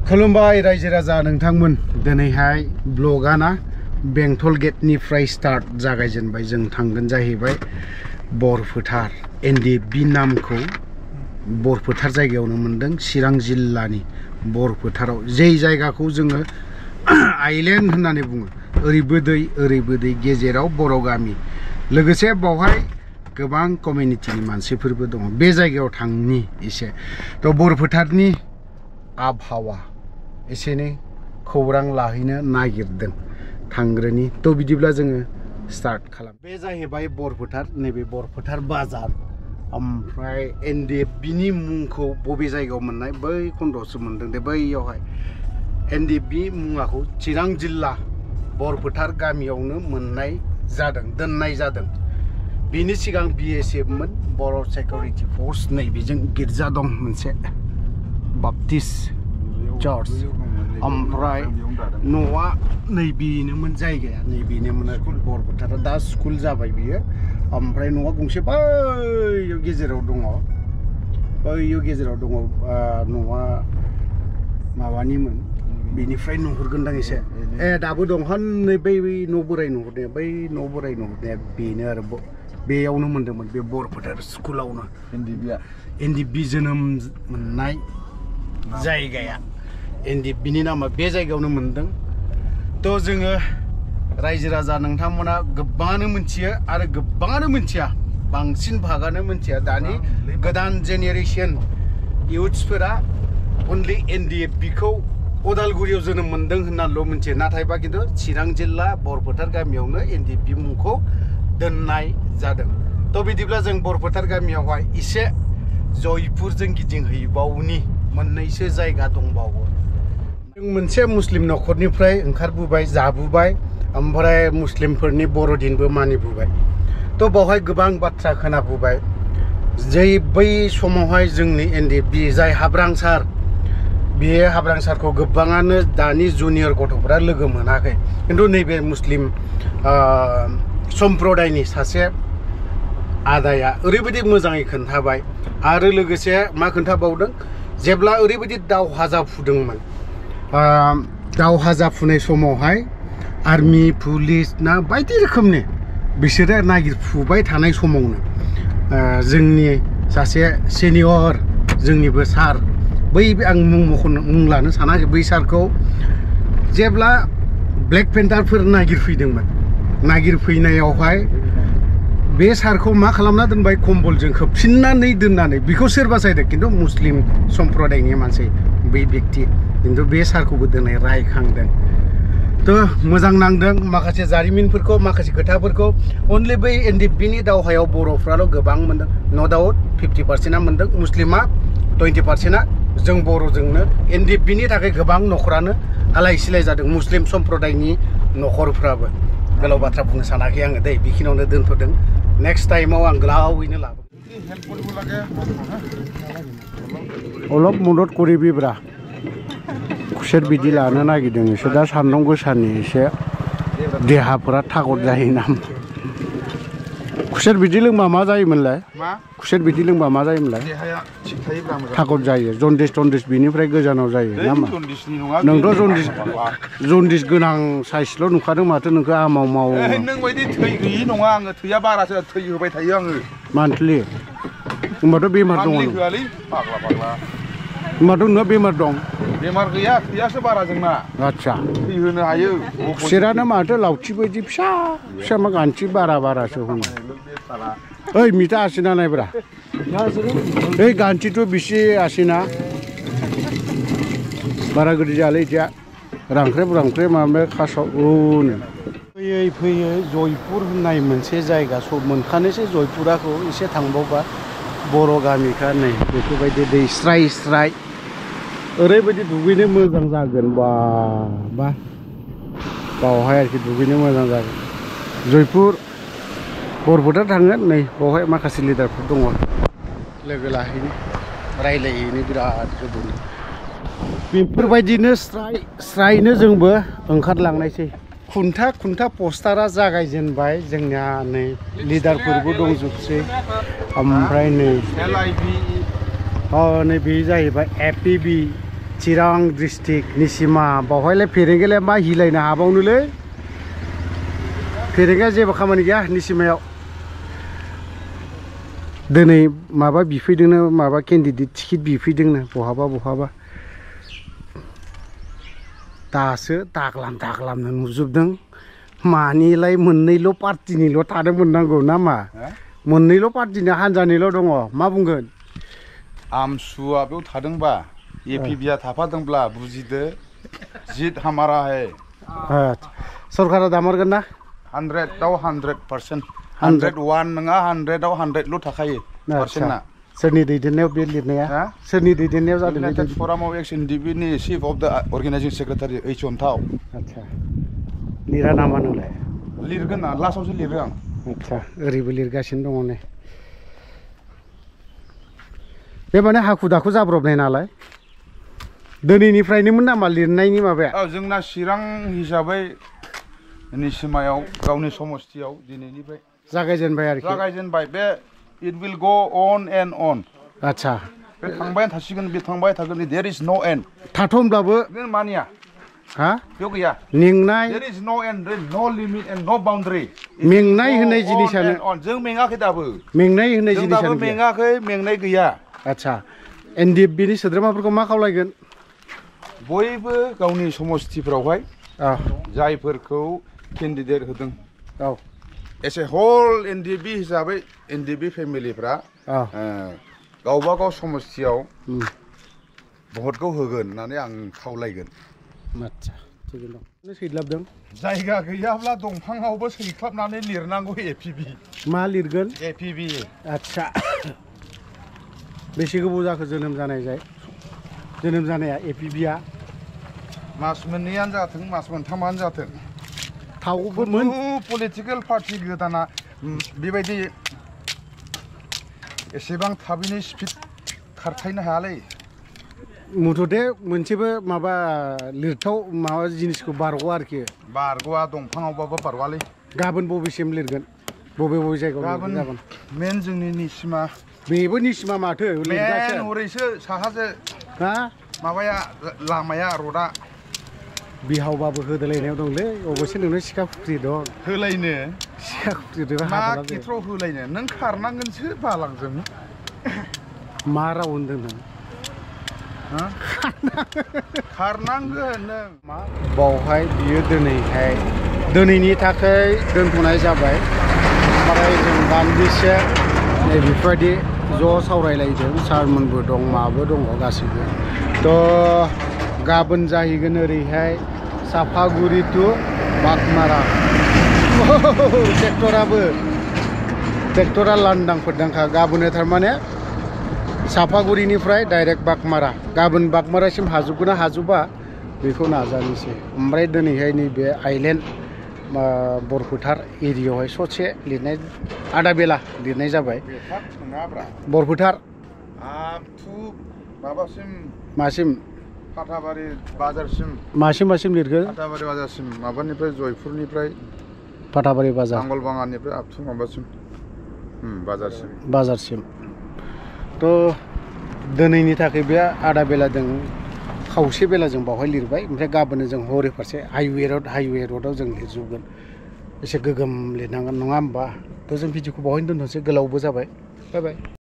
खुलुमबाय रायजो राजा नोंथांमोन दिनैहाय ब्लगाना बेंटल गेटनिफ्राय स्टार्ट जागायजेनबाय जों थांगोन जाहैबाय बरफोथार एनडिएफबि नामखौ बरफोथार जायगायावनो मोनदों चिरां जिल्लानि बरफोथाराव जे जायगाखौ जोङो आइलेन्ड होननानै बुङो ओरैबो दै गेजेराव बर' गामि लोगोसे बावहाय गोबां कमिउनिटिनि मानसिफोरबो दङ बे जायगायाव थांनि एसे थ' बरफोथारनि आबहावा एसेनो खौरां लाहैनो नागिरदों थांग्रोनि थ' बिदिब्ला जोङो स्टार्ट खालाम बे जाहैबाय बरफोथार नैबे बरफोथार बाजार ओमफ्राय एनडिएफबिनि मुंखौ बबे जायगायाव मोननाय बै खन्द'आवसो मोनदों दे बैयावहाय एनडिएफबि मुङाखौ चिरां जिल्ला बरफोथार गामियावनो मोननाय जादों दोननाय जादों बिनि सिगां बिएसएफ मोन बर' सिकिउरिटि फोर्स नैबेजों गिर्जा दं मोनसे बाप्टिस्ट चर्च ओमफ्राय न'आ नैबेनोमोन जायगाया नैबेनोमोन बरफोथारा दा स्कुल जाबाय बियो ओमफ्राय न'आ गंसे बैयाव गेजेराव दङ न'आ माबानिमोन बेनिफ्राय नुहुरगोनदां एसे दाबो दं हनै बै न' बोराय नुहुरनाया बै न' बोराय नुहुरनाया बेनो आरो बेयावनो मोन्दोंमोन बे बरफोथार स्कुलावनो एनडिएफबि जोनोम मोननाय जायगाया एनडिएफबिनि नामा बे जायगायावनो मोनदों थ' जोङो रायजो राजा नोंथांमोना गोबाङानो मिथियो आरो गोबाङानो मिथिया बांसिन भागानो मिथिया दानि गोदान जेनेरेसन इउथ्सफोरा अनलि एनडिएफबिखौ उदालगुरियाव जोनोम मोनदों होननानैल' मिथियो नाथायबा खिन्थु चिरां जिल्ला बरफोथार गामियावनो एनडिएफबि मुंखौ दोननाय जादों थ' बिदिब्ला जों बरफोथार गामियावहाय एसे जयपुरजों गिदिंहैबावनि मोननैसो जायगा दंबावो जों मोनसे मुस्लिम न'खरनिफ्राय ओंखारबोबाय जाबोबाय ओमफ्राय मुस्लिमफोरनि बर'दिनबो मानिबोबाय थ' बावहाय गोबां बाथ्रा खोनाबोबाय जै बै समावहाय जोंनि एनडिएफबि जाय हाब्रांसार बे हाब्रांसारखौ गोबाङानो दानि जुनियर गथ'फोरा लोगो मोनाखै खिन्थु नैबे मुस्लिम सम्प्रदायनि सासे आदाया ओरैबायदि मोजाङै खोन्थाबाय आरो लोगोसे मा खोन्थाबावदों जेब्ला ओरैबायदि दावहा जाफुदोंमोन दावहा जाफुनाय समावहाय आर्मि पुलिस ना बायदि रोखोमनि बिसोरो नागिरफुबाय थानाय समावनो जोंनि सासे सिनियर जोंनिबो सार बै आं मुं लानो सानाखै बै सारखौ जेब्ला ब्लेक पेन्टारफोर नागिरफैदोंमोन नागिरफैनायावहाय बे सारखौ मा खालामना दोनबाय कम्बलजों खोबफिननानै दोननानै बेखौ सोर बासायदों खिन्थु मुस्लिम सम्प्रदायनि मानसि बै व्यक्ति खिन्थु बे सारखौबो दिनै रायखांदों थ' मोजां नांदों माखासे जारिमिनफोरखौ माखासे खोथाफोरखौ अनलि बै एनडिएफबिनि दावहायाव बर'फ्राल' गोबां मोनदों न' डाउट 50% मोनदों मुस्लिमा 20%आ जों बर'जोंनो एनडिएफबिनि थाखाय गोबां न'खरानो आलाय सिलाय जादों मुस्लिम सम्प्रदायनि न'खरफ्राबो गोलाव बाथ्रा बुंनो सानाखै आङो दै बेखिनियावनो दोनथ'दों नेक्स्ट टाइमाव आं गोलावैनो लाबोगोन अलप मदद करिबिब्रा खुसेर बिदि लानो नागिरदों एसे दा सान्दुं गोसानि एसे देहाफोरा थागद जायो नाम खुसेर बिदि लोंबा मा जायोमोनलाय खुसेर बिदि लोंबा मा जायोमोनलाय थागद जायो जन्दिस बिनिफ्राय गोजानाव जायो नामा नोंथ' जन्दिस गोनां साइसल' नुखादों माथो नोंखौ आमाव माव नों बायदि थै गैयि नङा आङो थैया बारासो थै होबाय थायो आङो मान्थलि होमबाथ' बेमार दङ होमबाथ' नोंहा बेमार दं बेमार गैया थैयासो बारा जोंना आच्छा थै होनो हायो खुसेरानो माथो लावथि बायदि फिसा फिसा मा गान्थि बारासो होनो ओइ मिथा आसिना नायब्रा ओइ गान्थिथ' बेसे आसिना बारा गिदिर जायालै इदिया रांख्रेब माबा खासाव फैयै जयपुर होननाय मोनसे जायगा सब मोनखानोसै जयपुराखौ एसे थांबावबा बर' गामिखा नै बेफोरबायदि दै स्राय ओरैबायदि दुगैनो मोजां जागोन बा बावहाय आरोखि दुगैनो मोजां जागोन जयपुर बरफोथार थांगोन नै बावहाय माखासे लिडारफोर दङ लोगो लाहैनो रायलायहैनो बिराद गोबावनो बेफोरबायदिनो स्रायनो जोंबो ओंखारलांनायसै खुन्था पस्टारा जागायजेनबाय जोंनिया नै लिडारफोरबो दंजोबसै ओमफ्राय नै नै बे जाहैबाय एपिबि चिरां डिस्ट्रिक्ट निसिमा बावहायलाय फेरेंगालाय मा हिलायनो हाबावनोलै फेरेंगा जेबो खामानि गैया निसिमायाव दिनै माबा बिफैदोंनो माबा केन्डिडेट टिकेट बिफैदोंनो बहाबा दासो दाग्लामनो नुजोबदों मानिलाय मोननैल' पार्टिनिल' थानो मोननांगौ ना मा मोननैल' पार्टिनि हानजानिल' दङ मा बुंगोन आमसुआ बेयाव थादोंबा एपिबिआ थाफादोंब्ला बुजिदो जित हामारा है सरकारा दामारगोन ना 100आव 100% 101 नङा 100आव 100ल' थाखायो पारसेन्टना सोरनि दैदेननायाव बे लिरनाया सोरनि दैदेननायाव जादों इउनाइटेड फराम अफ एक्स एनडिबि नि चिफ अफ द अर्गेनाइजिं सेक्रेटारि ओइस अनथाव आच्छा लिरा नामा नोंलाय लिरगोन ना लास्टआवसो लिरो आं आच्छा ओरैबो लिरगासिनो दङ नै बे माने हाखु दाखु जाब्रबनाय नालाय दिनैनिफ्रायनोमोन नामा लिरनायनि माबाया जोंना चिरां हिसाबै निसिमायाव गावनि समस्थियाव दिनैनिफ्राय जागायजेनबाय आरोखि जागायजेनबाय बे it will go on and on आच्छा बे थांबाय थासिगोन बे थांबाय थागोन देयर इज नो एन्ड थाथ'नब्लाबो मानिया हा बेयाव गैया मेंनाय देयर इज नो एन्ड नो लिमिट एन्ड नो बाउन्डारि मेंनाय होननाय जिनिसानो जों मेङाखै दाबो मेंनाय होननाय जों जिनिसानो दाबो मेङाखै मेंनाय गैया आच्छा एनडिएफबिनि सोद्रोमाफोरखौ मा खावलायगोन बयबो गावनि समस्थिफोरावहाय जायफोरखौ केन्डिडेट होदों एस ए हल एनडिएफबि हिसाबै एनडिएफबि फेमिलिफ्रा गावबा गाव समस्थियाव भटखौ होगोन होननानै आं खावलायगोन आच्छा थिगैनो दं सैलाबदों जायगा गैयाब्ला दंफाङावबो सैख्लाबनानै लिरनांगौ एपिबि मा लिरगोन एपिबि आच्छा बेसे गोबाव जाखो जोनोम जानाया एपिबिआ मास मोननैयानो जाथों मास मोनथामानो जाथों थावबो पलिटिकेल पार्टि गोदाना बेबायदि एसेबां थाबैनो स्पिड खारथायनो हायालै मुथते मोनसेबो माबा लिरथाव माबा जिनिसखौ बारग'आ आरोखि बारग'आ दंफाङावबाबो बारग'आलै गाबोन बबेसिम लिरगोन बबे जायगायाव गाबोन मेन जोंनि निसिमा बेबो निसिमा माथो मेन हरैसो साहाजो माबाया लामाया रडआ बिहावबाबो होदोलायनायाव दंलै अबेसे नोंनाव सिखा खुख्रि दं होलायनो सिखा खुख्रिदों मा खेथ्रआव होलायनो नों खारनांगोनसो बालांजों मा राव होनदों नों खारनांगोन नों बावहाय बियो दिनैनि थाखाय दोनथ'नाय जाबाय ओमफ्राय जों दान्दिसे नै बेफोरबायदि ज' सावरायलायदों सारमोनबो दं माबो दङ गासैबो थ' गाबोन जाहैगोन ओरैहाय साफागुरि टु बागमारा ट्रेक्टरा लांदां फोरदांखा गाबोनो थारमाने साफागुरिनिफ्राय डाइरेक्ट बागमारा गाबोन बागमारासिम हाजोबगोन ना हाजोबा बेखौ नाजानोसै ओमफ्राय दिनैहाय नैबे आइलेण्ड बरफोथार एरियायावहाय ससे लिरनाय आधा बेला लिरनाय जाबाय बरफोथार मासिम फाथाबारि बाजारसिम मासिम लिरगोन फाथाबारि बाजारसिम माबानिफ्राय जयपुरनिफ्राय फाथाबारि बाजार नांगलबाङानिफ्राय आपटु माबासिम बाजारसिम थ' दिनैनि थाखाय बे आधा बेला जों खावसे बेला जों बावहाय लिरबाय ओमफ्राय गाबोन जों हरै फारसे हाइवे रडआव जों लिरजोबगोन एसे गोगोम लिरनांगोन नङा होमबा थ' जों भिडिअखौ बावहायनो दोनथ'नोसै गोलावबो जाबाय बाय बाय